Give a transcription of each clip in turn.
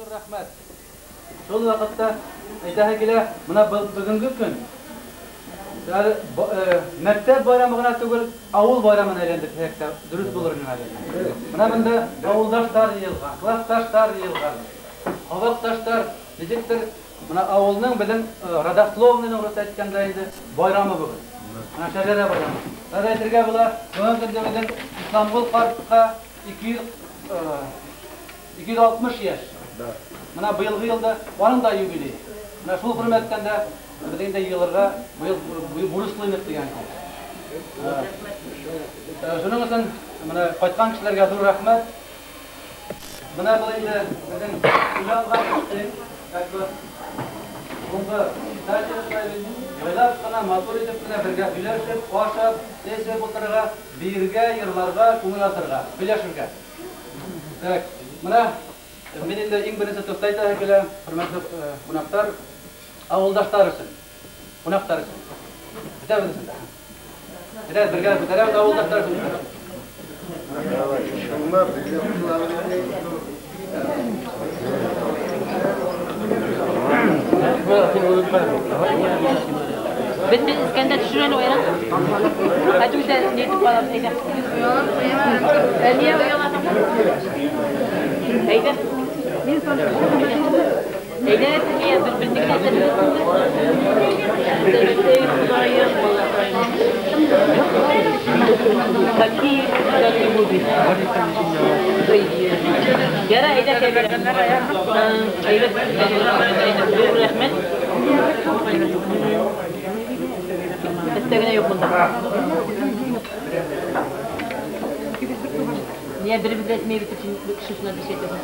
Зур рәхмәт. Шул вакытта әйтәсе килә, менә бүгенге көн әле мәктәп байрамы гына түгел, авыл байрамына әйләнде дисәк тә дөрес булыр миңа әле. Менә монда авылдашлар җыелган, классташлар җыелган, кабакташлар, ничектер менә авылның безнең родословныйның рус әйткәндә инде байрамы бүген. Менә шәҗәрә байрамы. Хәзер әйтергә була, бүгенге көндә безнең Исламгол картка 260 яшь. Менә быелгы елда аның да юбилей. Менә шул хөрмәттән дә без инде елырга быел бурычлыйбыз дигән. Шуның өчен менә кайткан кешеләргә зур рәхмәт. Менә бу инде безнең уйланган как бы соңгы җайлап кына матур итеп кенә бергә сөйләшеп, ашап, эчеп утырырга, биергә, йырларга, күңел ачырга, сөйләшергә. Так, менә мин инде иң беренче тост әйтәсе килә, хөрмәтле кунаклар, авылдашлар өчен, кунаклар өчен. Бетәбез өчен дә. Бетәбез, бергә бетерәбез авылдашлар өчен. Бетте Искәндәр төшерәле уйна. Хәтүсә нитеп калам әйдә. Әниә уяласың. Әйдә. Әйдә, әниә бер бер Ходаем, Какие любви. Яра, әйдә кәбер. Әйдә, зур рәхмәт. Беттә генә юк монда. Niye biri bize etmeyi bitir şimdi kişisine bir şey dedim.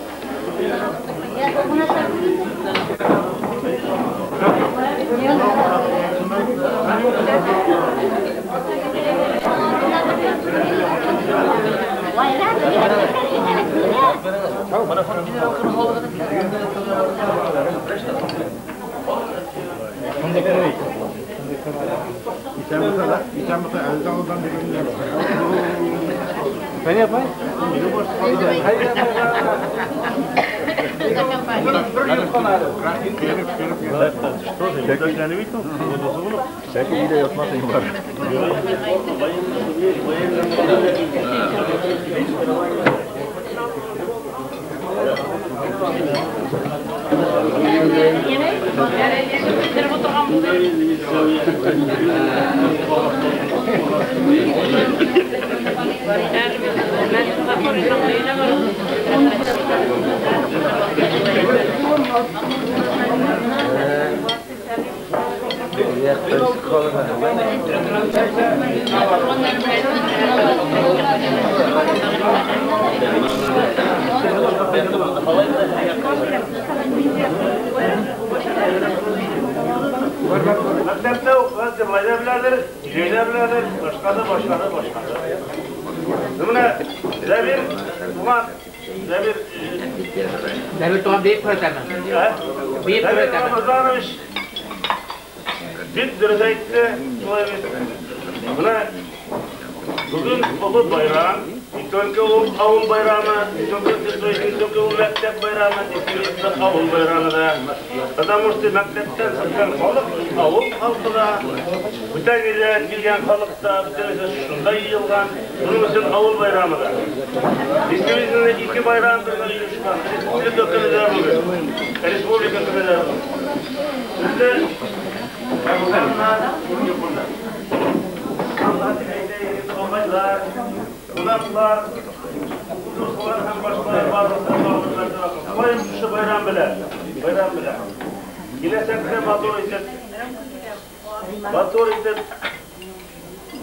Ben yapayım. Мәктәптә укыган Тимрайда беләдер, Җәйдә беләдер, башкасы, башкасы, башкасы. Менә Зәбир туган, Зәбир Зәбир туган бик күрәтәме? Бик Зәбир күрәтәме? Рамазанович бик дөрес әйтте, шулай бит. Менә бүген олы байрам, не только ул авыл байрамы, не только не только ул мәктәп байрамы, действительно авыл байрамы да. Потому что мәктәптән чыккан халык, авыл халкы да, бүтән җирдән килгән халык та, бөтенесе шунда җыелган. Шуның өчен авыл байрамы да. Действительно ике байрам бергә оешкан. Республика көне дә бүген. Республика көне дә бүген. Инде Агайлар, кунаклар, укытучылар һәм башкалар барлыгы Шулай шушы байрам белән, байрам белән. Киләчәктә матур итеп, матур итеп,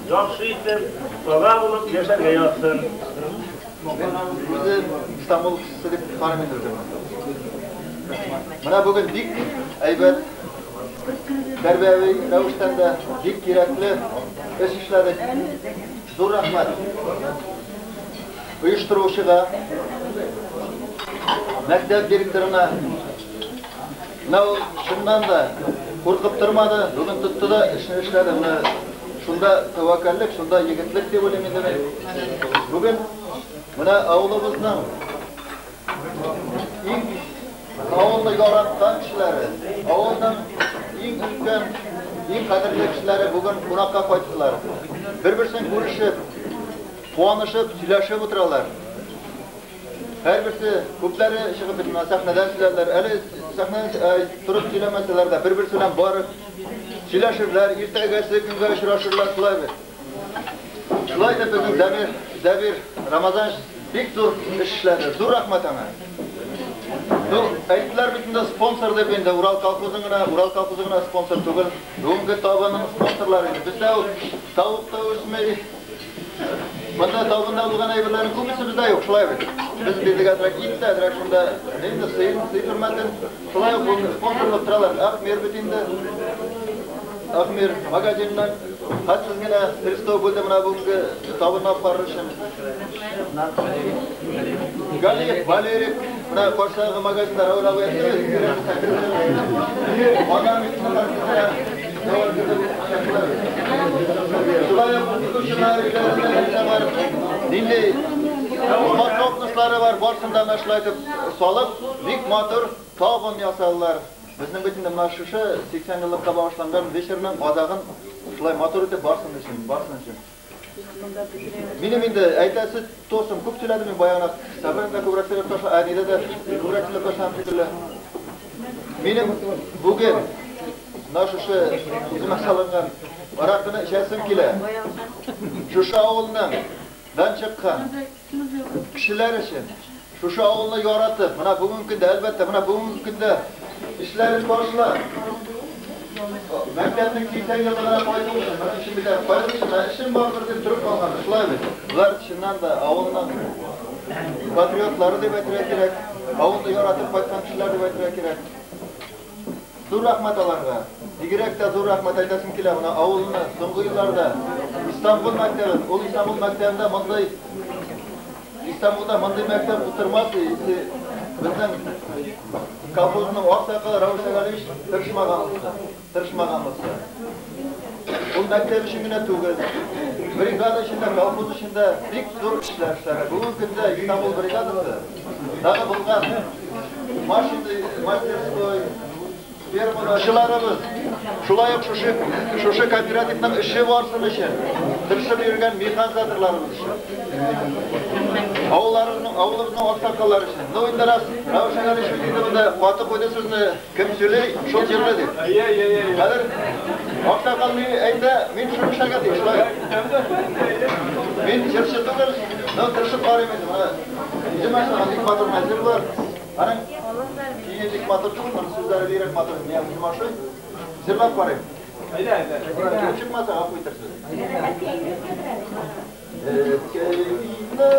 яхшы итеп, бала булып яшәргә язсын. Үзе Истанбул кешесе дип карыйм инде үземне. Менә бүген бик әйбәт тәрбияви рәвештән дә бик кирәкле эш эшләдек. Зур рәхмәт оештыручыга, мәктәп директорына. Менә ул чыннан да куркып тормады, бүген тотты да эшне эшләде. Менә шунда тәвәккәллек, шунда егетлек дип уйлыйм инде мин. Бүген менә авылыбызның иң Авылны яраткан кешеләре, авылның иң өлкән, иң кадерле кешеләре бүген кунакка кайттылар. Бер-берсен күрешеп, куанышып, сөйләшеп утыралар. Һәрберсе, күпләре чыгып бит менә сәхнәдән сөйләделәр. Әле сәхнәдән торып сөйләмәсәләр дә, бер-берсе белән барып сөйләшерләр, иртәгәсе көнгә очрашырлар, шулай бит. Шулай итеп безнең Зәбир Рамазанович бик зур эш эшләде. Зур рәхмәт аңа. Ну, әйттеләр бит инде спонсор дип инде Урал колхозы гына спонсор түгел. Бүгенге табынның спонсорлары инде. Бездә ул тавык та үсми. Монда табында булган әйберләрнең күбесе бездә юк, шулай бит. Без бирдек әзрәк ит тә, әзрәк шунда инде сый хөрмәтен. Шулай ук спонсор булып торалар. Ахмир бит инде. Ахмир магазиннан хәтсез генә средство бүлде менә бүгенге табынны алып барыр өчен. Галиев, Валерик, менә каршыдагы магазинда Рауль абый әйтте. Аннан шулай ук укытучылар өйләрендә бар, нинди способностьлары бар, барысын да менә шулай итеп салып, бик матур табын ясадылар. Безнең бит инде менә шушы 80 еллыкка багышланган вечерның азагын шулай матур итеп барсын өчен, барсын өчен. Минем инде әйтәсе тосым күп сөйләдем мин баягына. Сабырым да күбрәк сөйләп ташла, әнидә дә күбрәк сөйләп ташлам шикелле. Минем бүген менә шушы үземә салынган аракыны эчәсем килә. Шушы авылның дан чыккан кешеләр өчен, шушы авылны яратып, менә бүгенге көндә, әлбәттә, менә бүгенге көндә эшләрен башлап, мәктәпнең 80 еллыгына кайту өчен, менә эшем бетә, кайту өчен, менә эшем бардыр дип торып калган, шулай бит. Булар чыннан да авылның патриотлары дип әйтергә кирәк, авылны яратып кайткан кешеләр дип әйтергә кирәк. Зур рәхмәт аларга. Бигрәк тә зур рәхмәт әйтәсем килә менә авылны соңгы елларда Истанбул мәктәбен, ул Истанбул мәктәбендә мондый Истанбулда мондый мәктәп утырмас, если безнең колхозның аксакалы Рауль Шәгалевич тырышмаган булса, тырышмаган булса. Ул мәктәп өчен генә түгел, бригада өчен дә, колхоз өчен дә бик зур эшләр эшләде. Бүгенге көндә Истанбул бригадасы тагы булган машина, мастерской, фермаларыбыз, шулай ук шушы кооперативның эше барсын өчен тырышып йөргән механизаторларыбыз өчен, авылыбызның аксакаллары өчен. Ну, инде рас, Рауль Шәгалевич бит инде монда каты куйды сүзне, кем сөйли, шул җырлый дип. Хәзер аксакал мин әйтә, мин шуны эшләргә тиеш, шулай. Мин җырчы түгел, но тырышып карыйм инде. Менә үземә ошаган бик матур мәзір бар. Аның көе бик матур түгел, моның сүзләре бигрәк матур. Мин үзем ошый. Җырлап карыйм. Килеп чыкмаса, гафу итәрсез. Әткәйне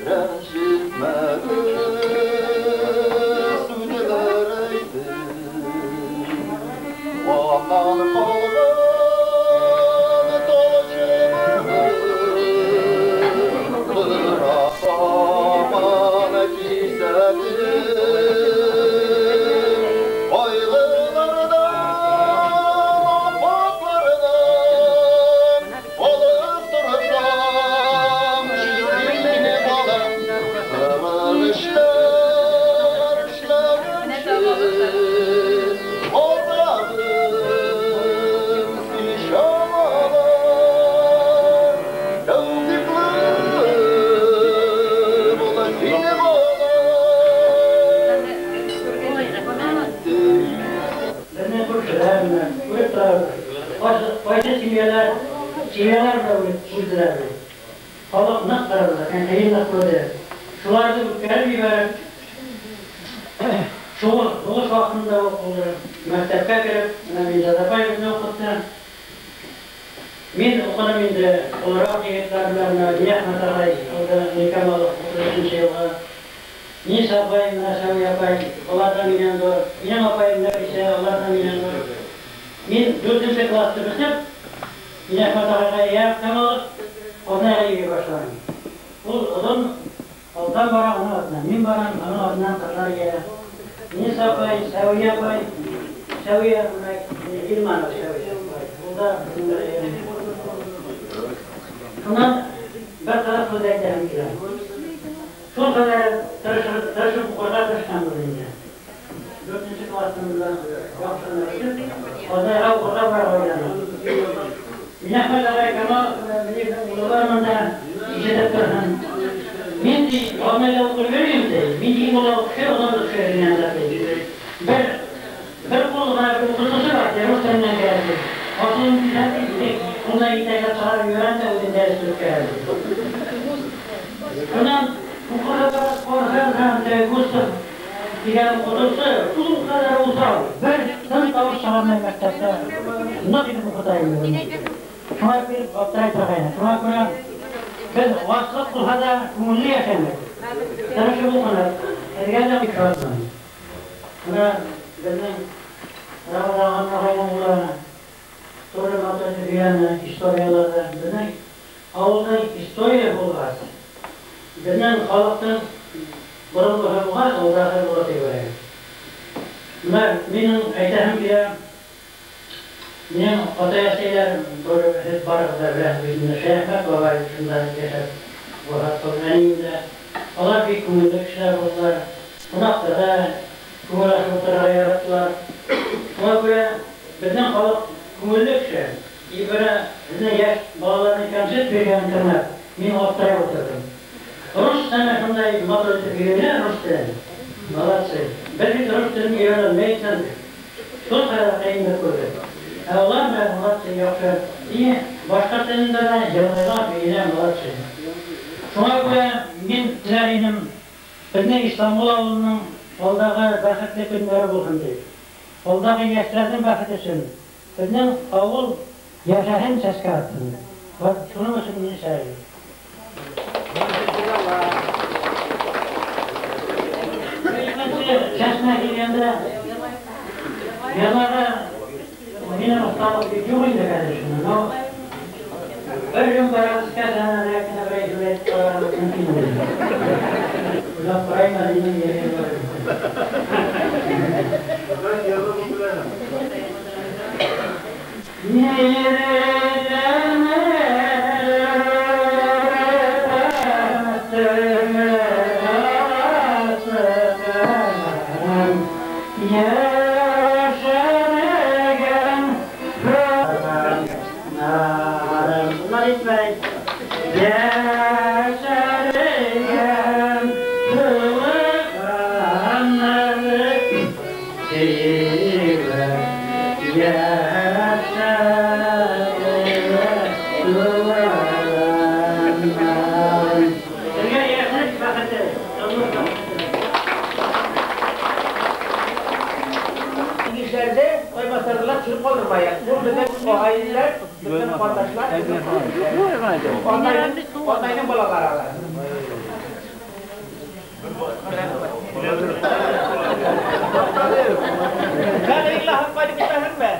рәнҗетмәде, сүзләр әйтте. Аннан калган ташымны быракаман кисәтеп. Кайгылардан, афатлардан алып торсам, сине балам, кырын эшләр эшләгәнче, азабым сине чамалар, тәүфиклы була сине балам. Безнең күршеләр белән үлеп торабыз. Кайсы семьялар, семьялар белән үлделәр бит. Халык нык кырылды, кыенлык күрде. Шуларны үткәреп җибәреп, сугыш вакытында ук булды. Мәктәпкә кереп, менә Мирза апай безне укытты. Мин укыдым инде, олырак егетләр белән менә Әхмәт агай булды, Никамалов 33 елгы. Ниса апай, менә Сәвия апай, алар да миннән зур. Минем апаем Нәфисә, алар да миннән зур. Мин 4 классты бетереп, Әхмәт агайга ияреп Камалов Казанга йөри башладым. Ул озын алдан бара, аның артыннан мин барам, аның артыннан кызлар иярә. Ниса апай, Сәвия апай, Сәвия менә Гилманов Сәвия апай. Ул да безнең белән йөри. Шуннан бер кызык сүз әйтәсем килә. кадәр тырышып укырга тырышканбыз инде. 4 классында яхшы бетеп, Казанга укырга барырга уйладым. Минәхмәт агай Камалов белән минем уллар монда ишетеп торсын. Мин ди, Алманиядә укып йөрмим ди. Мин иң олы кеше, олы кеше генә ди. Бер кул гына бер укытучы бар, рус теленнән килә ди. Асылын килә ди, кулда итәгә чыгарып йөрән дә үзен дәрес үткәрә ди. Шуннан укырга барып карасам, Густав дигән укытучы шул кадәр усал, бер тын тавыш чыгармый мәктәптә. Нык итеп укыта инде. Шуңа биреп аптырай торгайны. Шуңа күрә без ачлык булса да күңелле яшәдек. Тырышып укыдык. Безгә дә бик шатмын. Менә безнең Рамазан агайның улы тоже матур өйрәнә историяләрдә. Безнең авылда история булгач, безнең халыкның борынгысы булгач, ул да була дип уйлыйм. Менә минем әйтәсем килә, минем ата-әсәйләр тоже һеҙ барығыҙ да беләһегеҙ бит инде, Шәяхмәт бабай шунда яшәп вафат булды, әнием дә. Алар бик күңелле кешеләр булдылар. Кунакта да күңел ачып утырырга яраттылар. Шуңа күрә безнең халык күңелле кеше. И менә безнең яшь балаларның концерт биргәнен тыңлап, мин аптырап утырдым. Рус телен шундай матур итеп өйрәнә, рус телен. Молодцы. Без бит рус телен өйрәнә алмыйбыз. Шул кадәр кыенлык күрдек. Ә алар менә молодцы, яхшы. И башка телендә дә җырлыйлар, бииләр, молодцы. Шуңа күрә мин теләр идем, безнең Истанбул авылының алдагы бәхетле көннәре булсын дип. Алдагы яшьләрнең бәхете өчен безнең авыл яшәһен, чәчкә атсын. Вот шуның өчен мин эшләр. Икенче чәчмә килгәндә, җырларга минем осталык бик юк инде, конечно, но бер рюмка аракы эчкәч, әнә кенә бер әйтеп әйтеп карарга мөмкин инде. Уйлап карыйм әле, минем йөрәгем бар. Ишләрдә кайбасарлар төшереп калдырмаяк. Бу безнең агайлар, безнең кардашлар, атайның балалары алар. Хәзер Илаһым кайтып китәсеңме?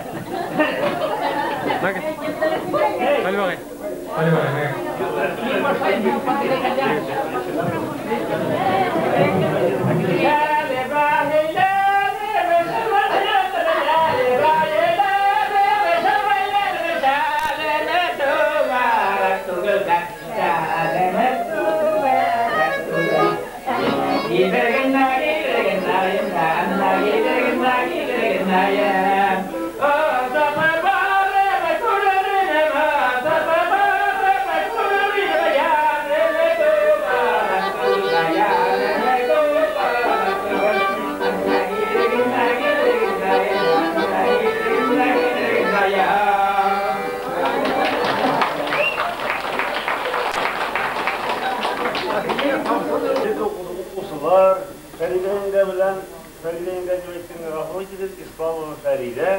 Укучылар, Фәридә еңгә белән, Фәридә еңгә дип әйткәнгә гафу итегез, Исламова Фәридә.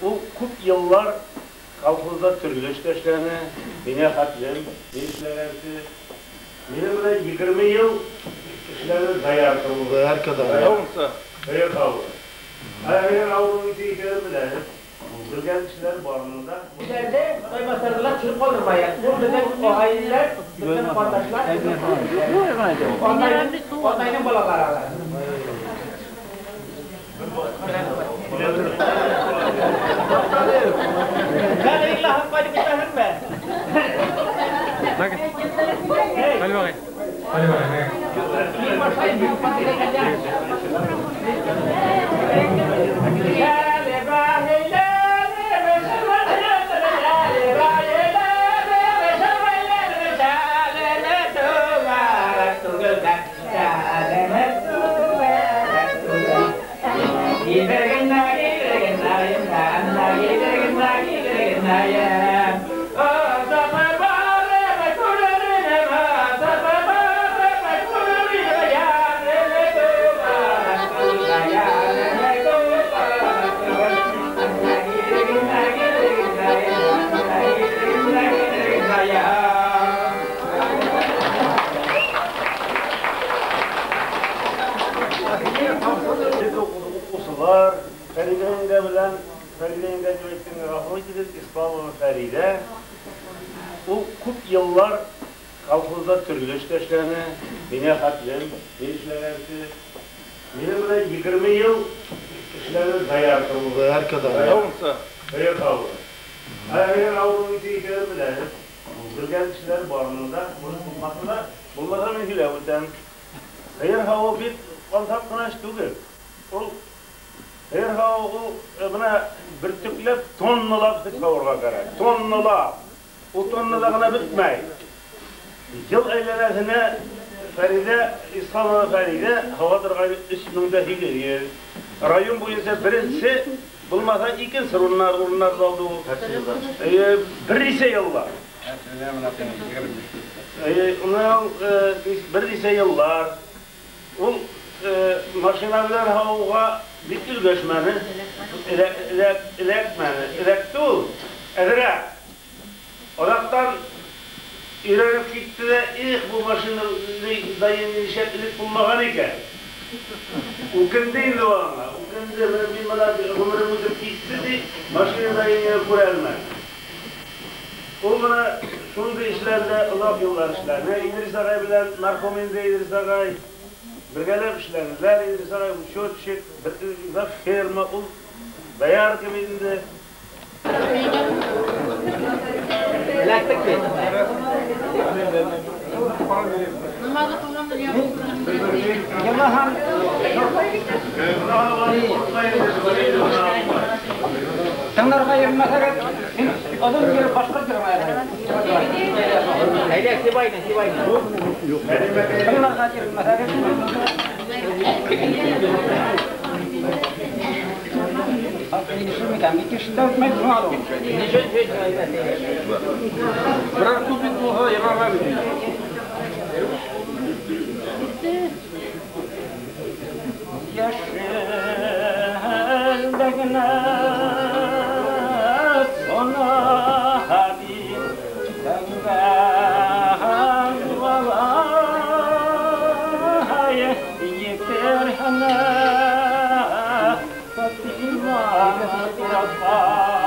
Ул күп еллар колхозда төрле эштә эшләне, миңа хәтлем, мин эшләгәнче. Минем белән 20 ел эшләде доярка булды. Доярка да. Доярка булды. Ә минем авылның ничек икәнен беләсез. Белгән кешеләр бар монда. Ишләрдә кайбасарлар төшереп калдырмаяк. Бу безнең агайлар, безнең кардашлар, атайның балалары алар. Хәзер Илаһым кайтып китәсеңме? Фәридә белән Фәридә дип әйткәнгә гафу итегез, Исламова Фәридә. Ул күп еллар колхозда төрле эштә эшләде. Миңа хәтлем, мин эшләгәнче. Минем белән 20 ел эшләде доярка булды. Доярка да. Сыер саву. Ә минем авылның ите икәнен беләм. Белгән кешеләр бар монда, моны булмаса да, булмаса мин сөйләп үтәм. Сыер саву бик ансат кына эш түгел. Ул сыер саву ул менә бөртекләп тонналап сөт савырга кирәк. Тонналап. Ул тоннада гына бетмәй. Ел әйләнәсенә Фәридә, Исламова Фәридә һава торган 3800. Район буенча беренче, булмаса икенче урыннарда алды ул. Берничә еллар. Берничә еллар. Ул машина белән һавуга бик өлгәшмәне, эләкмәне. Эләкте ул, әзрәк. Азактан өйрәнеп китте дә, эх, бу машина даими нишләп элек булмаган икән. Үкенде инде ул аңа, үкенде, менә мин менә гомерем үтеп китте ди, машина даими күрә алмадым. Ул менә шундый эшләрдә озак еллар эшләде. Идрис агай белән мәрхүм инде Идрис агай бергәләп эшләделәр. Идрис агай учетчик, бер ферма, ул доярка инде. Эләктек бит. Тыңларга йөрмәсәгез, мин озын йөреп башкорт йөрмәймен. Әйдә, сибайны, сибайны. Тыңларга йөрмәсәгез. Берәр күп бит булса, йырларга бит. Яшелдә генә сона бит тәңгәл балай етер һәнә Фатима Турапай.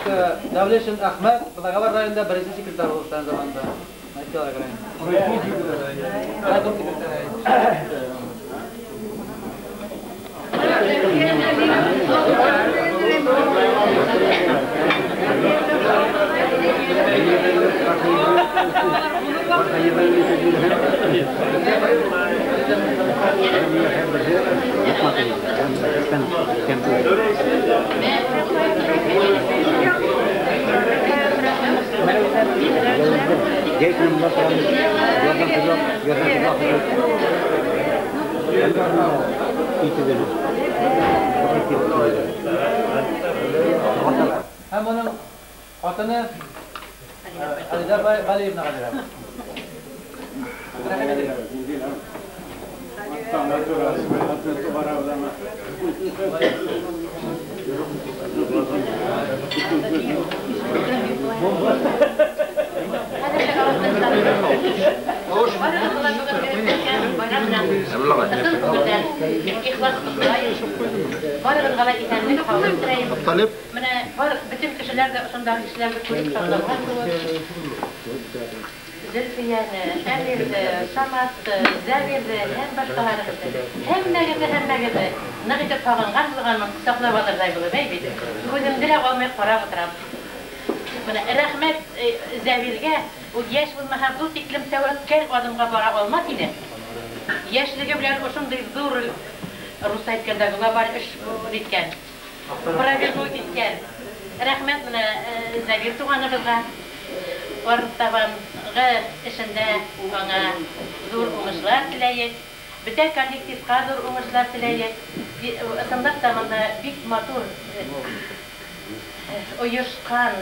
Давлешин Әхмәт Благовар районында беренче секретарь булып эшләгән заманда. Әйтәләр генә. Райком секретаре. Һәм аның хатыны Халидә Галиевнага бирәм. Рәхмәт итегез. Барыгызга да исәнлек, саулык теләйм. Менә бар бөтен кешеләр дә шундагы кешеләрне күреп шатланган булып. Зөлфияне, Әмирне, Саматны, Зәмирне һәм башкаларыгызны. Һәммәгезне, һәммәгезне нык итеп сагынган булганмын, кочаклап алырдай булып, әй бит. Күземне дә алмый карап утырам. Менә рәхмәт Зәвиргә, ул яшь булмаса, бу тиклем тәвәккәл адымга бара алмас иде. Яшьлеге белән ошондый зур, русча әйткәндә, глобаль эш иткән. Провернуть иткән. Рәхмәт менә Зәвир туганыгызга. Арытабангы эшендә аңа зур уңышлар теләек. Бөтә коллективка зур уңышлар теләек. Ысынлап та монда бик матур оешкан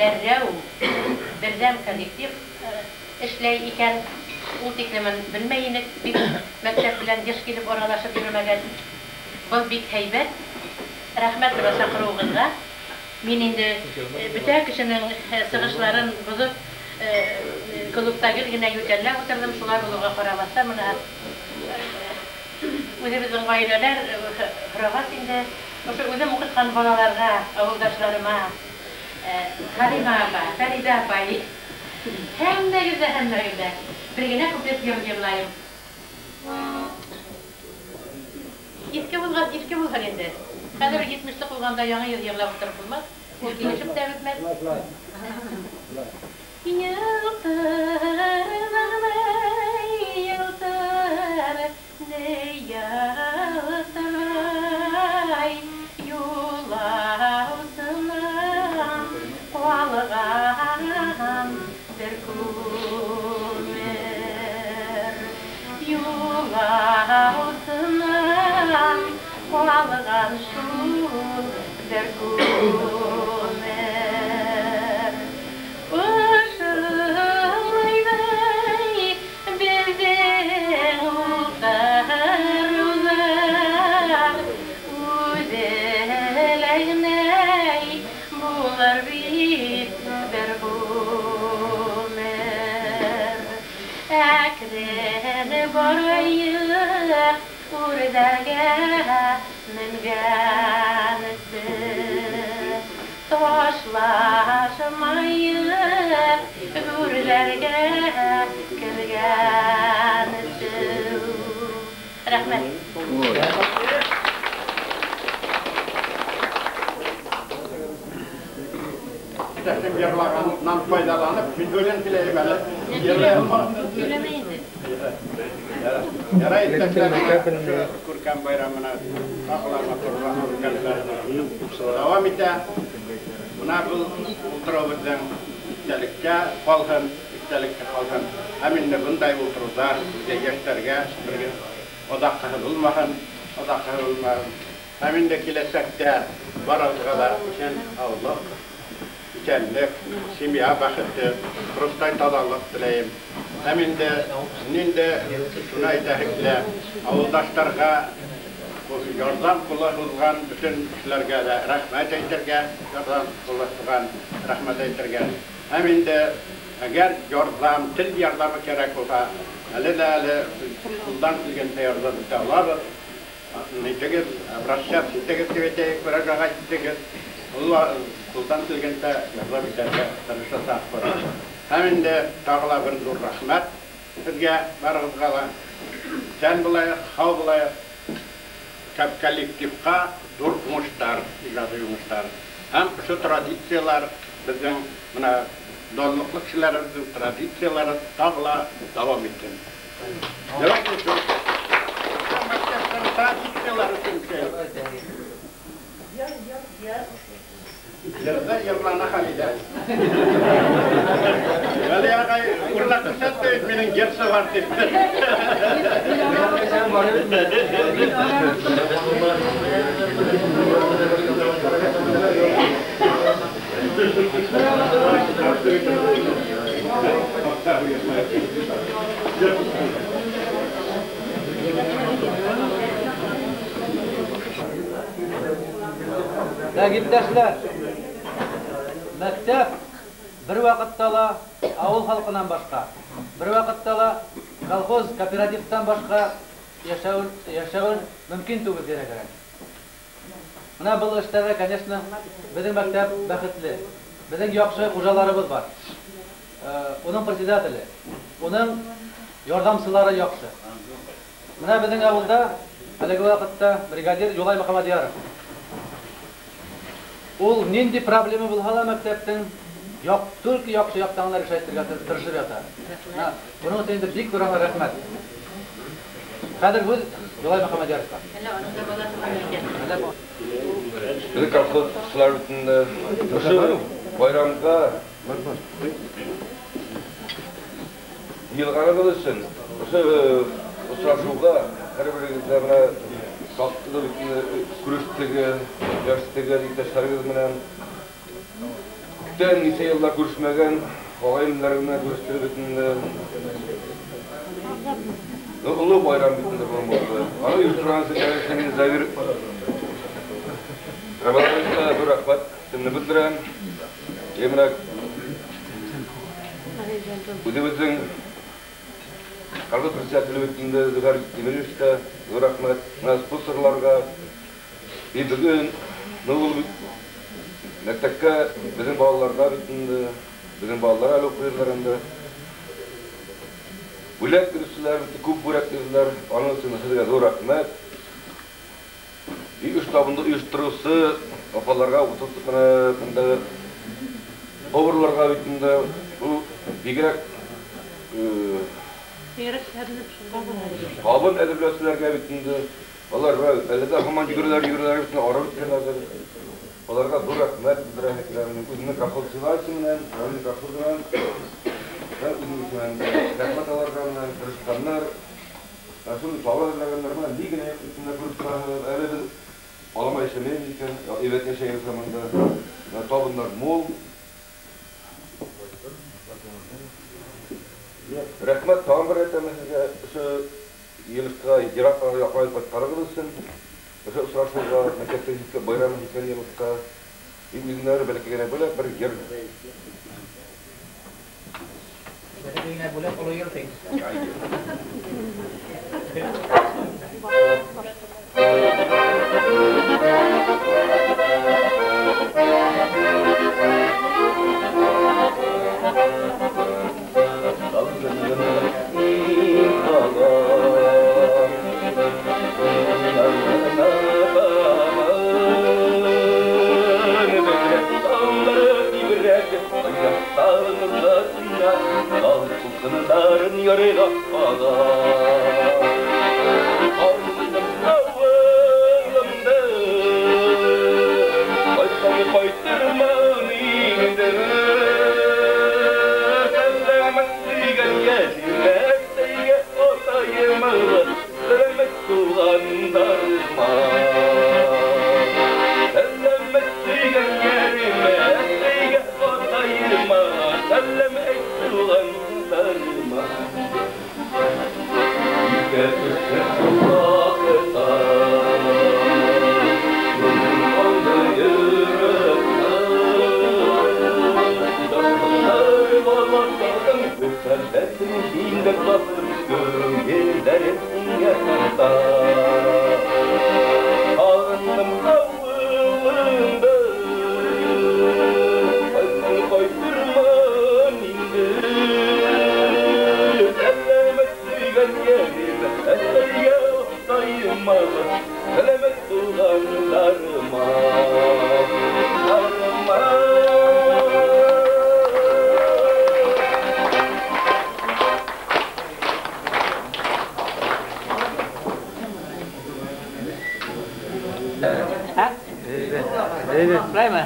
дәррәү бердәм коллектив эшләй икән. Ул тиклемен белмәй инек, бик мәктәп белән еш килеп аралашып йөрмәгән. Был бик һәйбәт. Рәхмәт менә чакыруыгызга. Мин инде бөтә кешенең сыгышларын бозып, клубта гел генә ютәлләп утырдым. Шулай булуга карамастан, менә үзебезнең гаиләләр һорагач инде, ошо үзем укыткан балаларга, авылдашларыма, Халима апа, Фәридә апай, һәммәгездә, һәммәгездә бер генә куплет җыр җырлайым. Иске булган, иске булган инде. Хәзер 70-ле кулганда яңа ел җырлап утырып булмас. Ул килешеп тә бетмәс. Елтыр маңлай, елтыр, ялтырай, юлаусынан калган бер күмер. Юлаусынан калган шул бер күмер. Ошылмайдай безнең утырулар, үзеләгнәй булыр бит бер гомер. Әкрен барайык үрдәргә менгәнсе, ташлашмайык гүрләргә кергәнсе. Рәхмәт. Иптәшем йырлаганнан файдаланып, мин өлән теләйем әле. Йырлый алмам. Сөйләмә инде. Ярай, иптәшләр, күркәм байрамына тагы матурлану дәвам итә. Менә бу утыру безнең истәлеккә калсын, истәлеккә калсын. Һәм инде bunday утырулар безгә яшьләргә бергә озакка булмасын, озакка булмасын. Һәм инде киләчәктә барыбызга да исән саулык, исәнлек, семья бәхете, хрусталь тазалык теләйем. Һәм инде инде шуны әйтәһем килә, авылдашларга ярдәм кулы сузган бөтен кешеләргә дә рәхмәт әйтергә, ярдәм кулы сузган рәхмәт әйтергә. Һәм инде әгәр ярдәм, тел ярдәме кирәк булса, әле дә әле кулдан килгәнчә ярдәм итә алабыз. Нитегез, обращаться итегез дип әйтәйек, мөрәҗәгать итегез. Кулдан килгәнчә ярдәм итәргә тырышачакбыз. Һәм инде тагы да бер зур рәхмәт сезгә барыгызга да. Исән булыйк, һау булыйк. Коллективка зур уңышлар, иҗади уңышлар. Һәм шул традицияләр безнең менә данлыклы кешеләребезнең традицияләре тагы да дәвам итсен. Традицияләр өчен Йырда йырлана Халидә. Вәли агай урлап күрсәтте бит минем йырсы бар дип. Так, иптәшләр, мәктәп бер вакытта ла авыл халкыннан башка, бер вакытта ла колхоз, кооперативтан башка яшәү мөмкин түгел кирәк. Менә был эштә, конечно, безнең мәктәп бәхетле. Безнең яхшы хуҗаларыбыз бар. Уның председателе, уның ярдәмчеләре яхшы. Менә безнең авылда әлеге вакытта бригадир Юлай Мөхәммәдьяров. Ул нинди проблема булһа да мәктәптең только яхшы яктан гына решать итәргә тырышып ята. Буның өчен инде бик зур рәхмәт. Хәзер һүз Юлай Мөхәммәдьяровка. Безнең колхозчылар бөтен шушы байрамга җыелганыбыз өчен, шушы очрашуга һәрберегездә менә шатлык күрештеге, яшьтеге иптәшләрегез белән күптән ничә еллар күрешмәгән агайлар белән күрештек бөтен. Олы байрам бит инде бу булды. Аны оештырган өчен Завир Рамазановичка зур рәхмәт белдерәм. Менә үзебезнең колхоз председателе бит инде Зөфәр Тимировичка зур рәхмәт. Менә спонсорларга и бүген ул мәктәпкә безнең балаларга бит инде, безнең балалар әле укыйлар инде. Бүләк бирүчеләр, күп бүләк бирделәр. Аның өчен сезгә зур рәхмәт. И штабында оештыручы апаларга, укытучыларга, поварларга бит инде бу бигрәк табын әзерләүчеләргә бит инде. Алар әле дә һаман йөгерәләр, йөгерәләр бит инде, арып беткәннәр. Аларга зур рәхмәт белдерәм. Үземнең колхозчылар исеменнән, район колхозыннан, үземнең исеменнән рәхмәт аларга менә тырышканнар. Шул табын әзерләгәннәр менә ни генә юк исемнәр күреп торабыз. Әле без алама яшәмәйбез икән, әйбәт яшәгән заманда. Табыннар мул. Рәхмәт тагын бер әйтәм сезгә, шушы елышка ерак якынайтып кайтканыгыз өчен, шушы очрашуга, мәктәптә җиткән байрам җиткән елышка, үзеннәре бәләкәй генә бүләк, бер йыр. Бәләкәй генә бүләк, олы йыр дигез. Шулаймы?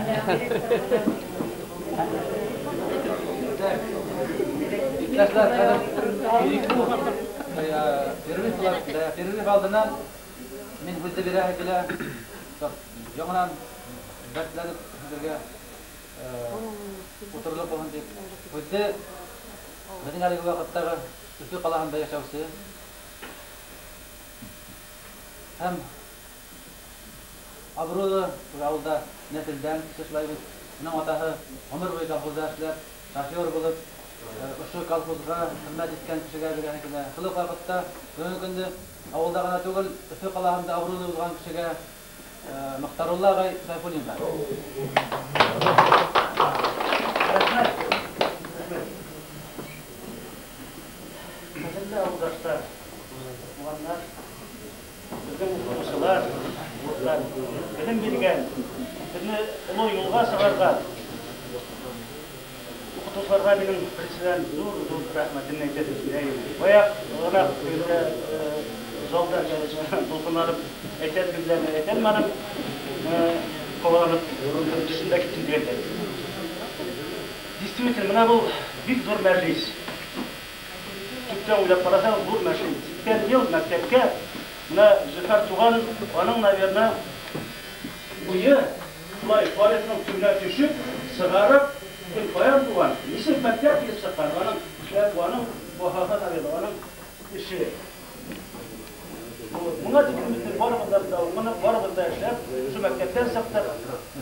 Иптәшләр, хәзер перерыв алдыннан мин һүзне бирәһе килә. Яңадан дәртләнеп бергә утырылып булсын дип. Һүзне безнең әлеге вакыттагы Өфе калаһында яшәүче һәм абруйлы бер авылда нәселдән кеше шулай бит. Аның атаһы гомер буе колхозда эшләп, шофер булып, ошо колхозга хезмәт иткән кешегә бирәһе килә. Шул ук вакытта бүгенге көндә авылда гына түгел, Өфе калаһында абруйлы булган кешегә Мөхтәрулла агай Сайфуллинга. Рәхмәт. Кадерле авылдашлар, туганнар, безнең укытучылар, дуслар, белем биргән, безне олы юлга чыгарган укытучыларга минем беренчедән зур-зур рәхмәтемне әйтәсем килә инде. Баягы гына бездә залда дулкынланып әйтәм сүзләрне әйтә алмадым, кабаланып төшендә киттем дигәндәй. Действительно, менә бу бик зур мәҗлис. Төптән уйлап карасаң, зур мәҗлис. 80 ел мәктәпкә менә Зөфәр туган, аның, наверное, уе шулай тарихның төбенә төшеп, чыгарып, кем каян туган, ничек мәктәп килеп чыккан, аның эшләп, аның баһасы, наверное, аның эше. Моңа тиклем безнең барыбыз да, моны барыбыз да эшләп, шул мәктәптән чыктык.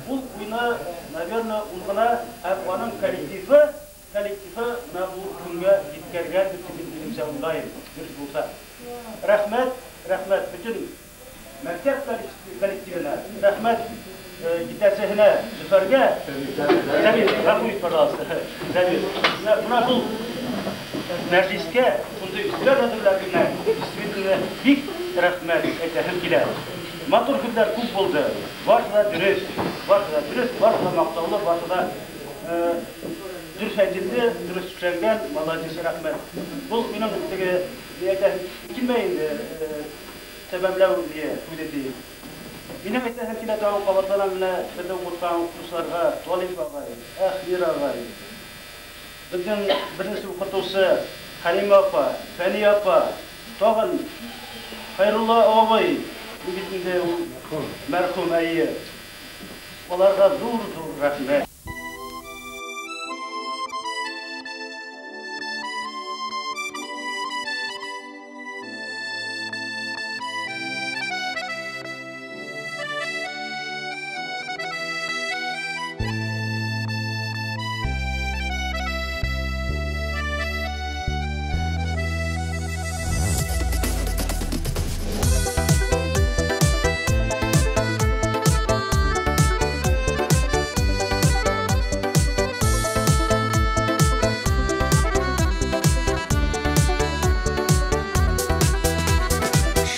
Ул уйны, наверное, ул гына һәм аның коллективы менә бу көнгә җиткергән дип мин үземчә уйлыйм, дөрес булса. Рәхмәт, рәхмәт бөтен мәктәп коллективына, рәхмәт җитәкчесенә Зөфәргә. Зәбир, гафу ит, пожалуйста. Зәбир. Менә бу мәҗлискә шундый өстәл әзерләгәненә действительно бик рәхмәт әйтәсем килә. Матур сүзләр күп булды. Барысы да дөрес, барысы да дөрес, барысы да мактаулы, барысы да дөрес әйтелде, дөрес эшләнгән, молодец, рәхмәт. Бу минем теге ни әйтәсем килмәй инде, сәбәпләү дие, сүзе диеп. Минем әйтәсем килә тагын кабатланам менә безне укыткан укытучыларга, Талип агай, Әхмир агай, безнең беренче укытучы Хәлимә апа, Фәния апа, тагын Хәйрулла абый, бит инде ул мәрхүм, әйе. Аларга зур-зур рәхмәт.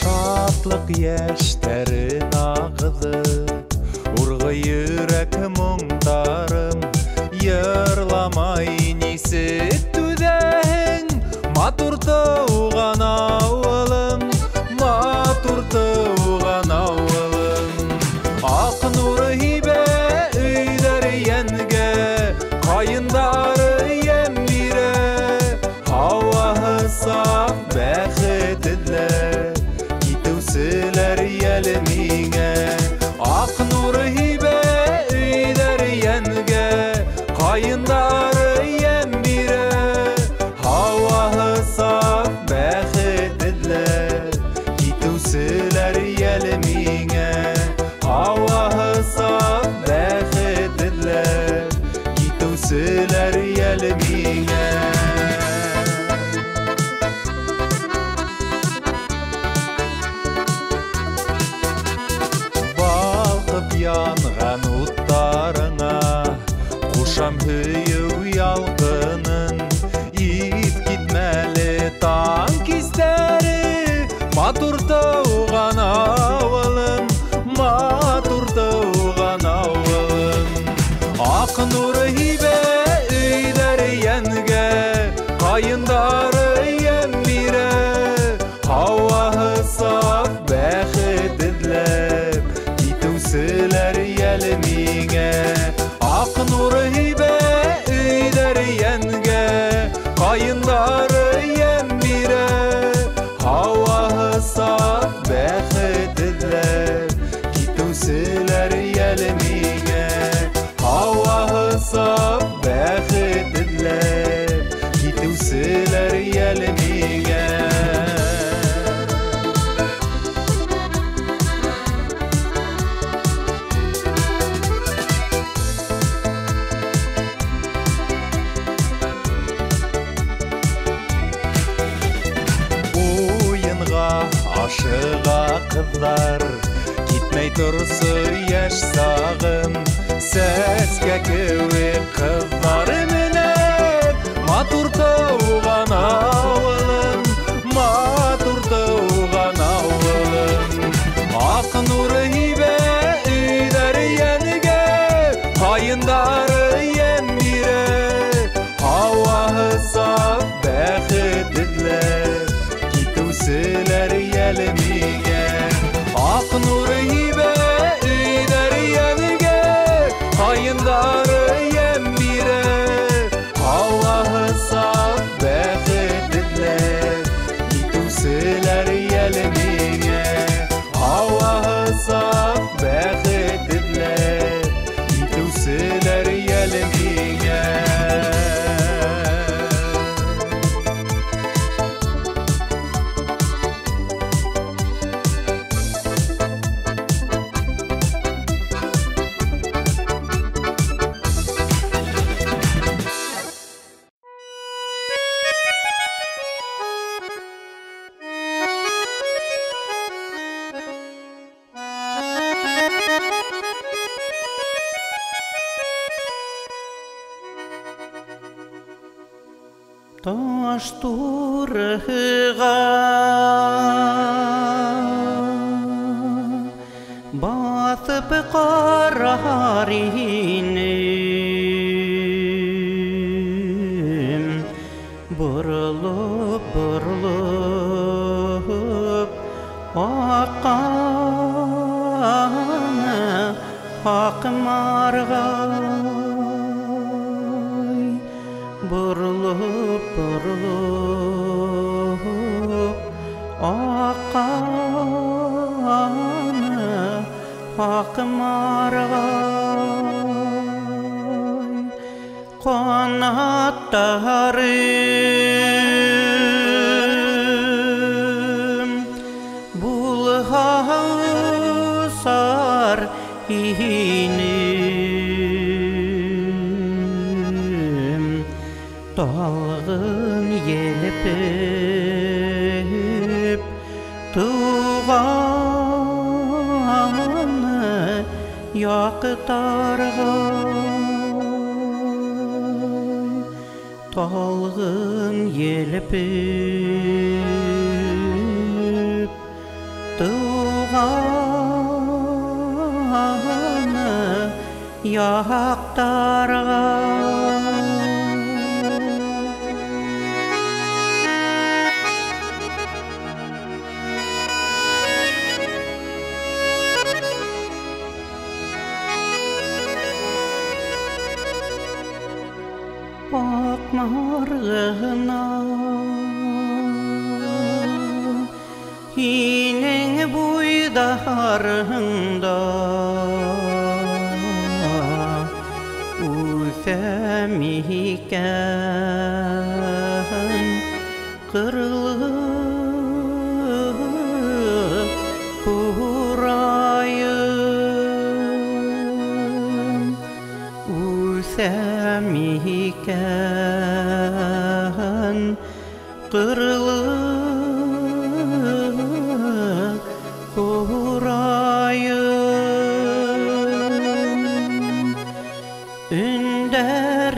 Шатлык яшьтәрен агызып, ургы йөрәк моңдарым, йырламай нисек түзәһең, матур туган авылым, матур туган авылым. Ак нуры һибә өйләр йәнгә, каендары ямь бирә, һаваһы саф бәхет эзләп, китүселәр яле миңә. Ак нуры һибә өйләр йәнгә, каендары ямь бирә, һаваһы саф бәхет эзләп, китүселәр яле миңә. Һаваһы саф бәхет эзләп, китүселәр яле миңә. Балкып янган утларыңа кушам һөю ялкынын, ит китмәле таң кистәре, матур туган авылым, матур туган авылым. Ак нуры һибә өйләр йәнгә, каендары ямь бирә, һаваһы саф бәхет эзләп, китүселәр яле миңә. саф, бәхет эзләп китүселәр йәл миңә. Уенга ашыга кызлар, китмәй торсы яшь сагым. Сәскә кебек кызлар менән матур туган авылым, матур туган авылым. Ак нуры һибә өйләр йәнгә, каеннары ямь бирә. Һаваһы саф, бәхет эзләп китүселәр йәл миңә. Ак нуры һибә өйләр йәнгә, каеннары ямь бирә. Һаваһы саф, бәхет эзләп китүселәр йәл миңә. Һаваһы саф, бәхет эзләп китүселәр йәл миңә. Таш турыга басып карар инем, борылып борылып аккан ак маргай, борылып борылып аккан ак маргай. Канатларым булһа сар инем, талгын елпеп туган яктарга, талгын елпеп туган яктарга. Акмаргына һинең буйдарыңда үсә микән кырлы курайым, үсә микән кырлы курайым. Өндәремдә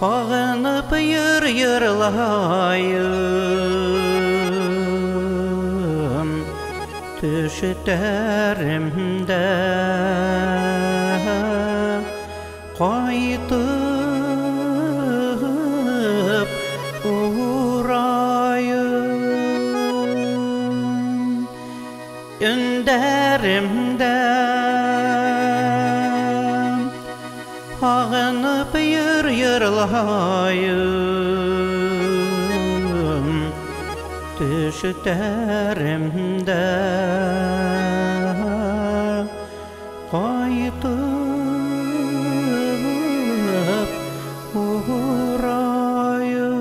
һагынып йыр йырлайым, төштәремдә кайтып урайым. Өндәремдә һагынып йыр йырлайым, төштәремдә Кайтып ураем.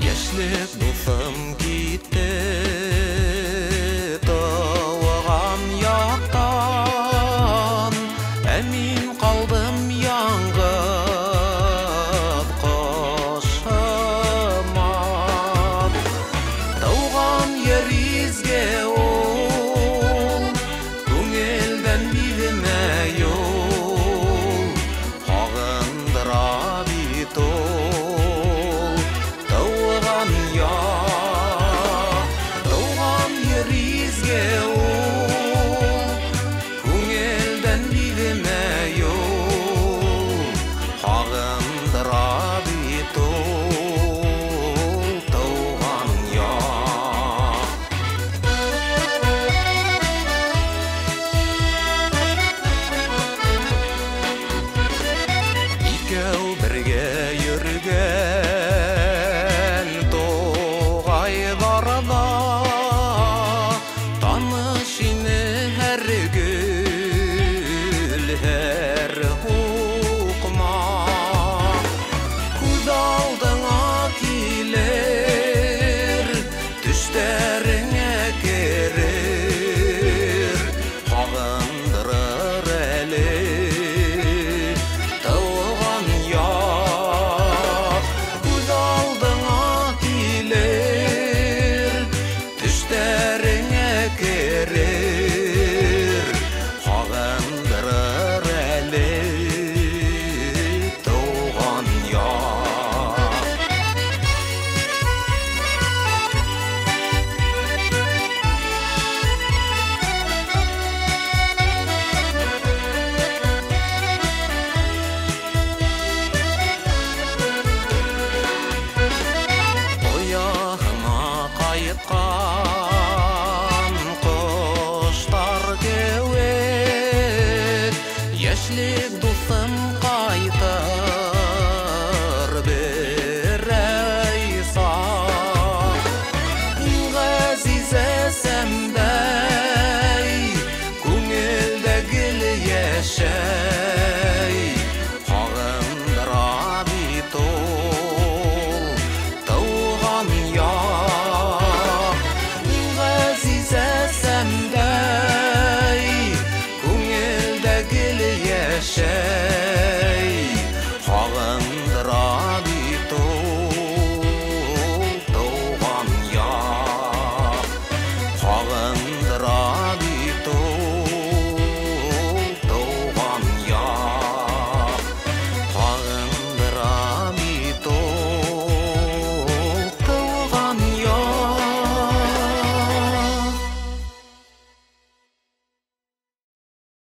Яшьлек дуҫым китте тыуған яҡтан, ә мин ҡалдым яңғыҙ ҡош һымаҡ. Тыуған ер изге ул, күңелдән биҙмәй ул, һағындыра бит ул. Тыуған яҡ, тыуған ер изге ул, күңелдән биҙмәй ул, һағындыра бит ул, тыуған яҡ. Икәү бергә йөрөгән туғайҙарҙа таныш ине һәр гөл, һәр һуҡмаҡ. Күҙ алдыңа килер, төштәреңә керер, һағындырыр әле тыуған яҡ. Күҙ алдыңа килер, төштәреңә керер, һағындырыр әле тыуған яҡ. Ояһына ҡайтҡан ҡоштар кеүек, йәшлек дуҫым ҡайтыр берәй саҡ. Иң ғәзиз әсәмдәй күңелдә гел йәшәй, һағындыра бит ул тыуған яҡ. Иң ғәзиз әсәмдәй күңелдә гел йәшәй,